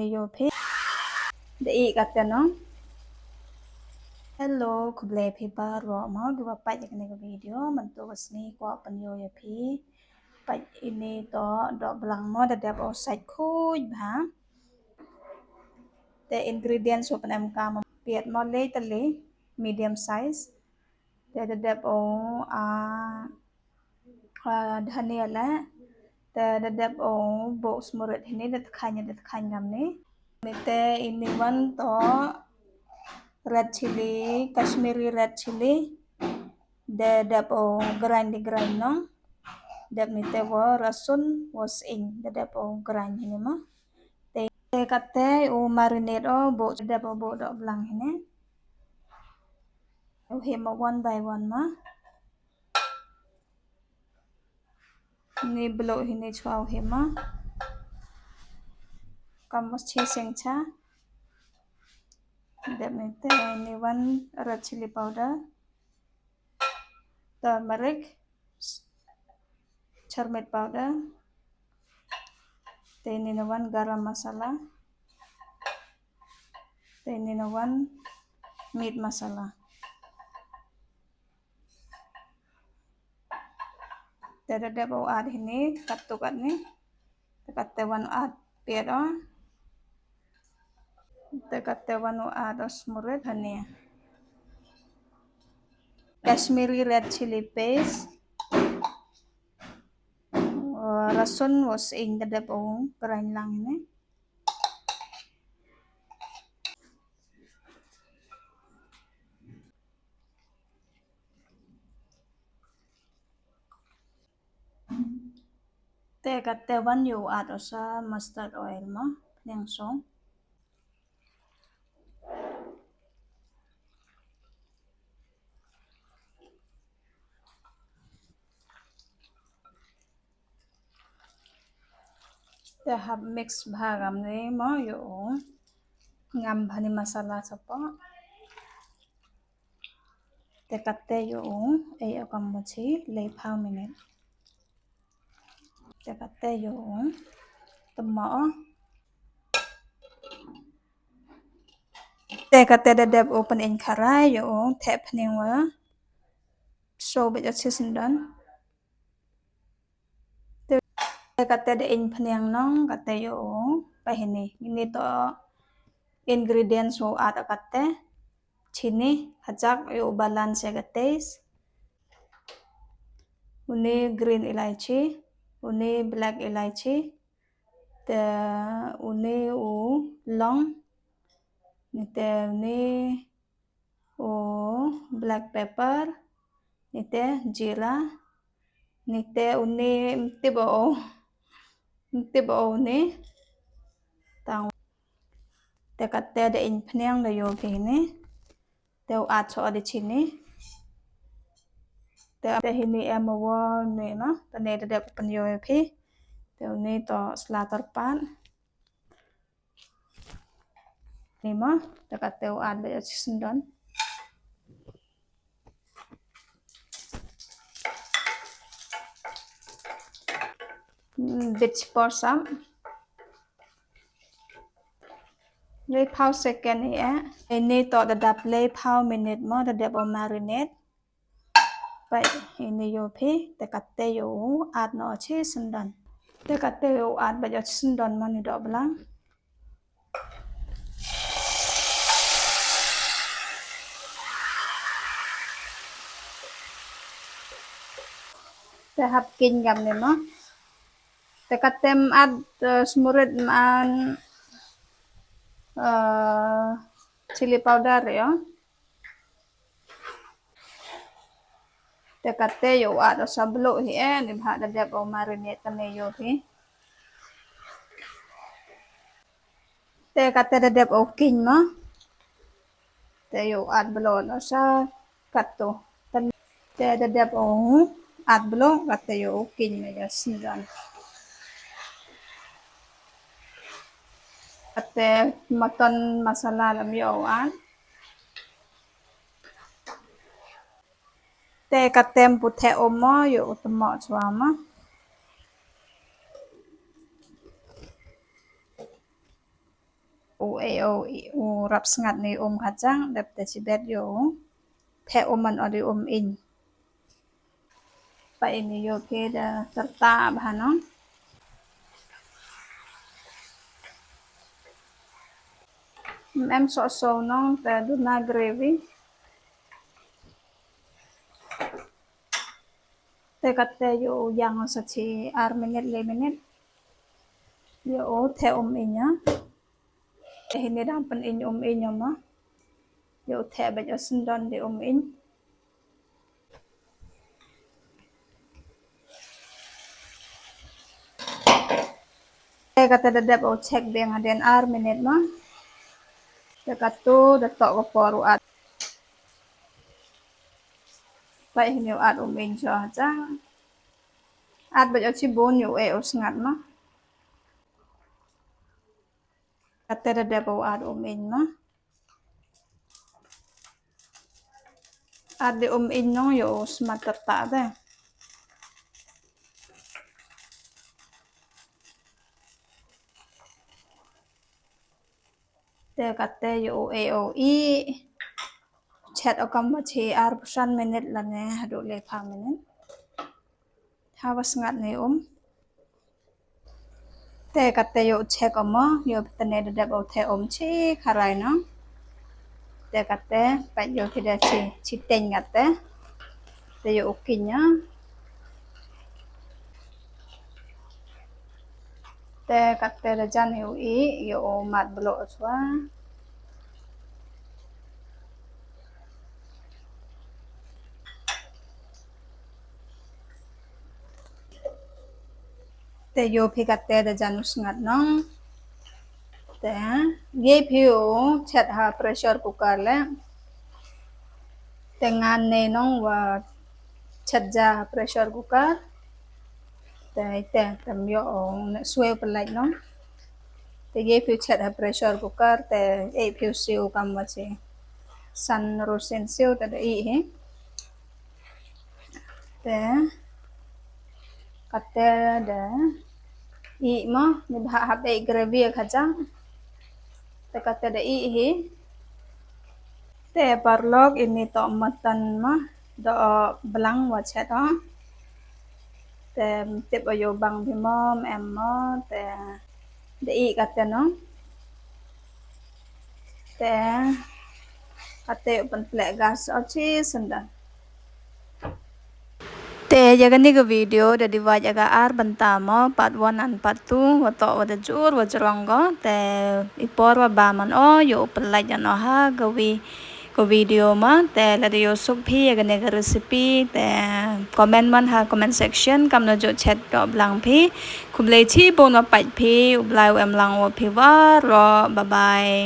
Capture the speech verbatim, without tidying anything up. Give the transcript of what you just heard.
Ïa phi. Da i kata no. Hello, khublei phi baroh mo kiba peit ïa kane ka video. Mynta ka sngi kwah pynïoh ïa phi. Peit ine to dohblang mo da dep u sait khuid bha. Te ingredients u pynemkam mo piat mo lei tylli medium size. Te da dep u, ah, ah, dhania la. Te da dep u buh smurit hini da tkhaiñ da tkhaiñ ngam ni. Ni te ini wan to red chili, Kashmiri red chili. Da dep u grind di grind no. Dep ni te wa rasun wa sing da dep u grind hini ma. Te, te kate u marinate u buh da dep u buh dohblang hini. U hima one by one ma. Ni bloh hini chwa u hima. Kam mos chi seng cha. Dep ni te ni wan red chili powder. Turmeric. Churmit powder. Te ni na wan garam masala. Te ni na wan meat masala. Te da dep u add hini, katto katne. Te kate wan u add piat o. Te kate wan u add o smurit hini. Kashmiri red chili paste. Uh, rasun wa sing da dep u grind lang hini. Te kate wan ïa u add o sa mustard oil mo, pynïangsong. Te hap mix bha ngam ni mo ïa u. Ngam bha ni masala shapoh. Te kate ïa u, ei o kam mochi, lei phaw minit. Te kate ïa u, tymmo o. Te kate da dep u pynïeng kharai ïa u, theh pynïeng wa. So bit o chi syndon. Te kate da ïeng pynïeng nong, kate ïa u, pa hini. Ini to ingredients u add kate. Chini, hajak ïa u balance ka taste. Uni green elaichi, uni black elaichi, te uni u long, ni te uni u black pepper, ni te jira, ni te uni mtip o, mtip o uni. Tang te kate da ïeng pynïeng da ïoh phi ni. Te u add so da chini. Te, te hini em wa ni na. Te ne da dep pynïoh ïa phi. Te uni to sla tyrpad. Ni ma, te kate u add bit o chi syndon. Hmm, bit chi por sam. Lei phaw second i eh. Ini to da dap lei phaw minit mo, da dep u marinate. Peit ini ïoh phi, te kate ïoh u add noh chi syndon. Te kate ïoh u add bit o chi syndon mo ni dohblang. Te hap kynjam ni mo. Te kate em add, eh, smurit em add, eh, chili powder ïoh. Te kate ïoh u add o sa bloh hi eh, ni bha da dep u marinate tane ïoh hi. Te kate da dep u kynjam mo. Te ïoh u add bloh noh sa katto. Te da dep u add bloh, kate ïoh u kynjam mo ïa syndon. Kate mutton masala lem ïoh u add. Te kate em puthe o mo ïoh u tymmo chwa mo. U e o i u rap sngat ne um kha jang dep te chi bet yo. Te um man o di um in. Pa ini yo phi da terta bha nong. Em so so nong te duna gravy. Te kate yo yang sa chi ar minit le minit. Yo te um inya. Te hini dang pen in um inya ma. Yo te ba yo sendon di um in. Te kate da dep o check beng aden ar minit ma. Te katu da tok ko por u at. Pai hini u at um in cho cha. At ba yo chi bun yo e o sngat ma. Kate da dep o at um in ma. At di um in nong yo smat terta de. Te kate yo e o i. Chet o kam ma chi ar pusan minit lane hadu le pha minit. Hawa sngat ne um. Te kate yo check omo, yo tene da dep o te um chi kharai no. Te kate pa yo ki da chi chi teng kate. Te yo ukinya. Te kate da jan yo i yo mat blo chwa. Te yo phi kate da jan u sngat nong. Te ye phi u chet ha pressure cooker le. Te ngan ne nong wa chet ja ha pressure cooker. Te te tam yo ong ne swe pelait nong. Te ye phi u chet ha pressure cooker te e phi u siu kam wa chi. San rusin siu te da i hi. Te kate da i mo ni bha hap e gravy kha jang. Te kate da i hi. Te parlok ini to mutton ma do blang wa chet o. Te tip ayo bang bi mo em mo te da i kate no. Te kate u pen plek gas o chi sendan. Te ya kani ka video da divide ya ka ar bynta mo part one and part two wa to wa da jur wa jrong ko te i por wa ba man o yo u pelait yan o ha ka wi ka video ma te la da yo suk phi ya kani ka recipe te comment man ha comment section kam no jo chet ko blang phi. Khublei chi bon wa pait phi u blai u em lang wa phi wa ro bye bye.